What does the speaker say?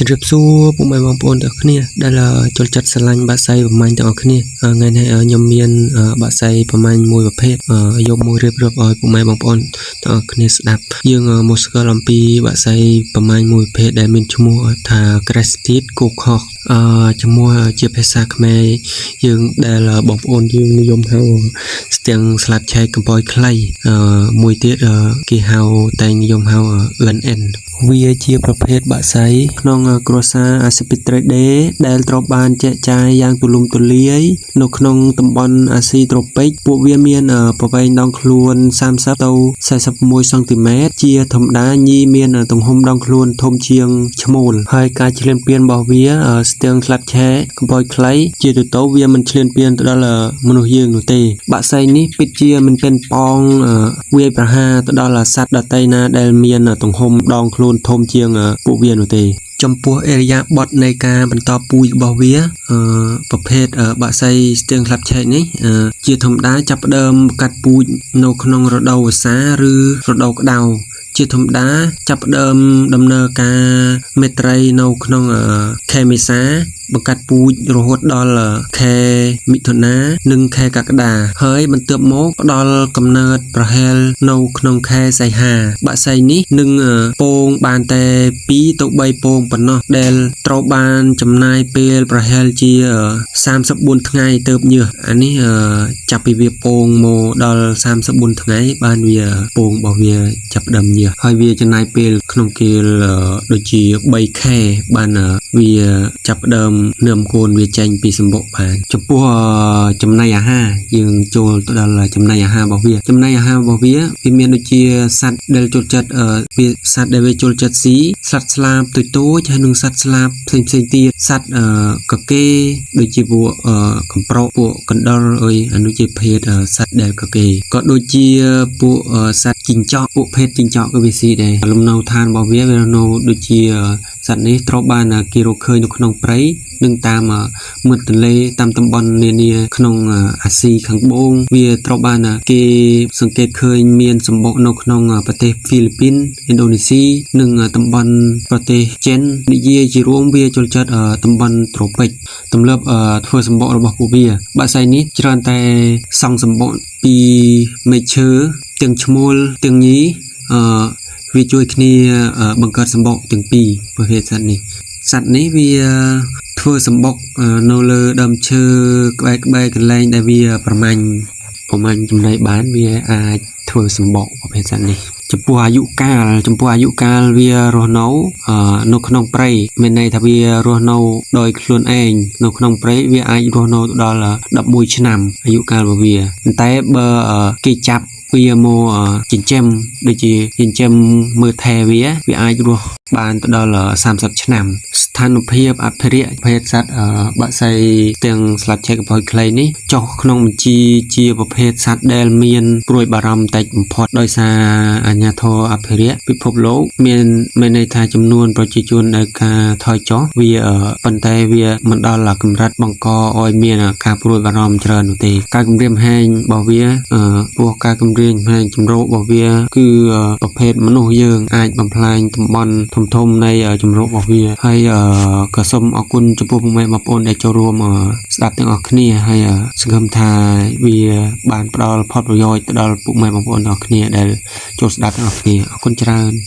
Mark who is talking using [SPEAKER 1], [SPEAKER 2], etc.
[SPEAKER 1] ជម្រាបសួរពុកម៉ែបងប្អូនទាំងអស់គ្នាដែលចូលចិត្តស្រឡាញ់បក្សីប្រមាញ់ទាំងអស់គ្នាថ្ងៃនេះខ្ញុំមានបក្សីប្រមាញ់មួយប្រភេទយកមករៀបរាប់ឲ្យពុកម៉ែបងប្អូនទាំងអស់គ្នាស្ដាប់យើងមកស្គាល់អំពីបក្សីប្រមាញ់មួយប្រភេទដែលមានឈ្មោះថា Crested Cuckoo អឺឈ្មោះជាភាសាខ្មែរយើងដែលបងប្អូនយើងនិយមហៅស្ទាំងស្លាបឆែកកំប៉ោយខ្លីមួយទៀតគេហៅតែងនិយមហៅអឿនអិនវាជាប្រភេទបក្សីក្នុងគ្រួសារ Accipitridae ដែលត្រូវបានចែកចាយយ៉ាងទូលំទូលាយនៅក្នុងតំបន់អាស៊ីត្រូពិកពួកវាមានប្រវែងដងខ្លួន30ទៅ41សង់ទីម៉ែត្រជាធម្មតាញីមានទំហំដងខ្លួនធំជាងឈ្មោលហើយការឈ្លានពានរបស់វាស្ទឹងស្លាបឆែកំប៉ោយខ្លីជាទូទៅវាមិនឈ្លានពានទៅដល់មនុស្សយើងនោះទេបក្សីនេះពិតជាមិនเป็นប៉ងវាយប្រហារទៅដល់សត្វដទៃណាដែលមានទំហំដងខ្លួនធំជាងពួកវានោះទេចំពោះឥរិយាបថនៃការបន្តពូជរបស់វាប្រភេទបក្សីស្ទៀងស្លាបឆែកនេះជាធម្មតាចាប់ផ្ដើមកាត់ពូជនៅក្នុងរដូវវស្សាឬរដូវក្តៅជាធម្មតាចាប់ផ្ដើមដំណើរការមេត្រីនៅក្នុងខែមេសាបង្កាត់ពូជរហូតដល់ខែមិថុនានិងខែកក្កដាហើយបន្ទាប់មកផ្ដល់កំណើតប្រហែលនៅក្នុងខែសីហាបក្សីនេះនឹងពងបានតែ2ទៅ3ពងប៉ុណ្ណោះដែលត្រូវបានចំណាយពេលប្រហែលជា34ថ្ងៃទៅញើសអានេះចាប់ពីវាពងមកដល់34ថ្ងៃបានវាពងរបស់វាចាប់ផ្ដើមញើសហើយវាចំណាយពេលក្នុងគេលដូចជា3ខែបានវាចាប់ផ្ដើមនឹមកូនវាចេញពីសម្បុកបានចំពោះចំណីអាហារយើងចូលទៅដល់ចំណីអាហាររបស់វាចំណីអាហាររបស់វាវាមានដូចជាសត្វដែលចូលចិត្តវាសត្វដែលវាចូលចិត្តស៊ីសត្វស្លាបតូចតូចហើយនិងសត្វស្លាបផ្សេងផ្សេងទៀតសត្វកកេដូចជាពួកកំប្រុកពួកកណ្ដុរអុយអានោះជាភេទសត្វដែលកកេក៏ដូចជាពួកសត្វជីងចក់ពួកភេទជីងចក់ក៏វាស៊ីដែរលំនៅឋានរបស់វាវានៅដូចជាសត្វនេះត្រូវបានគេរកឃើញនៅក្នុងព្រៃនិងតាមមាត់ទន្លេតាមតំបន់នានាក្នុងអាស៊ីខាងត្បូងវាត្រូវបានគេសង្កេតឃើញមានសម្បុកនៅក្នុងប្រទេសហ្វីលីពីនឥណ្ឌូនេស៊ីនិងតំបន់ប្រទេសចិននិយាយជារួមវាចូលចិត្តតំបន់ត្រូពិកទម្លាប់ធ្វើសម្បុករបស់ពួកវាបក្សីនេះច្រើនតែសង់សម្បុកពីមែកឈើទាំងឈ្មោលទាំងញីអឺវាជួយគ្នាបង្កើតសម្បុកទាំងពីរប្រភេទសត្វនេះសត្វនេះវាធ្វើសម្បុកនៅលើដើមឈើក្បែរក្បែរកន្លែងដែលវាប្រមាញ់ប្រមាញ់ចំណីបានវាអាចធ្វើសម្បុកប្រភេទសត្វនេះចំពោះអាយុកាលចំពោះអាយុកាលវារស់នៅនៅក្នុងព្រៃមានន័យថាវារស់នៅដោយខ្លួនឯងនៅក្នុងព្រៃវាអាចរស់នៅដល់11ឆ្នាំអាយុកាលរបស់វាប៉ុន្តែបើគេចាប់វាមកចិញ្ចឹមដូចជាចិញ្ចឹមមើលថែវាវាអាចរស់បានទៅដល់30ឆ្នាំស្ថានភាពអភិរក្សភេទសត្វបក្សីទាំងស្លាបឆែកកំផុយខ្លីនេះចុះក្នុងបញ្ជីជាប្រភេទសត្វដែលមានព្រួយបារម្ភតិចបំផុតដោយសារអាជ្ញាធរអភិរក្សពិភពលោកមានមានន័យថាចំនួនប្រជាជនដែលការថយចុះវាប៉ុន្តែវាមិនដល់កម្រិតបង្កឲ្យមានការព្រួយបារម្ភច្រើននោះទេការគំរាមកំហែងរបស់វាពោះការគំរាមកំហែងជំរករបស់វាគឺប្រភេទមនុស្សយើងអាចបំផ្លាញតំបន់ធំៗនៃជំរករបស់វាហើយក៏សូមអរគុណចំពោះពុកម៉ែបងប្អូនដែលចូលរួមស្ដាប់ទាំងអស់គ្នាហើយសង្ឃឹមថាវាបានផ្ដល់ផលប្រយោជន៍ទៅដល់ពុកម៉ែបងប្អូនទាំងអស់គ្នាដែលចូលស្ដាប់ទាំងអស់គ្នាអរគុណច្រើន។